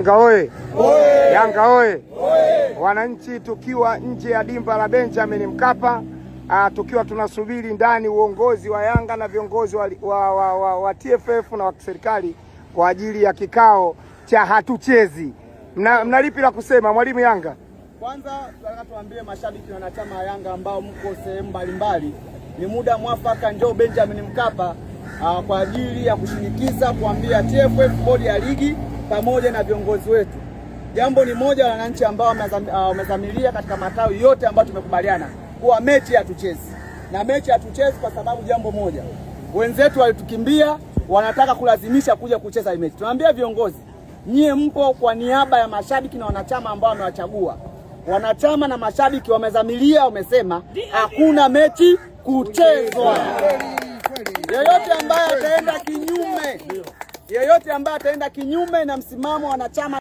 Yanga oye! Yanga oye! Wananchi tukiwa nje ya dimba la Benjamin Mkapa, tukiwa tunasubiri ndani uongozi wa Yanga na viongozi wa TFF na wa serikali kwa ajili ya kikao cha hatuchezi. Mna lipi la kusema mwalimu Yanga? Kwanza tunataka tuambie mashabiki na wanachama wa Yanga ambao mko sehemu mbalimbali, ni muda mwafaka, njoo Benjamin Mkapa kwa ajili ya kushinikiza kuambia TFF, bodi ya ligi pamoja na viongozi wetu. Jambo ni moja, wananchi ambao wamezamilia katika matawi yote ambayo tumekubaliana kuwa mechi hatuchezi. Na mechi hatuchezi kwa sababu jambo moja, wenzetu walitukimbia, wanataka kulazimisha kuja kucheza mechi. Tunaambia viongozi, nyie mpo kwa niaba ya mashabiki na wanachama ambao wamewachagua. Wanachama na mashabiki wamezamilia, wamesema hakuna mechi kuchezwa. Yeyote ambaye ataenda kinyume, yeyote ambaye ataenda kinyume na msimamo wa wanachama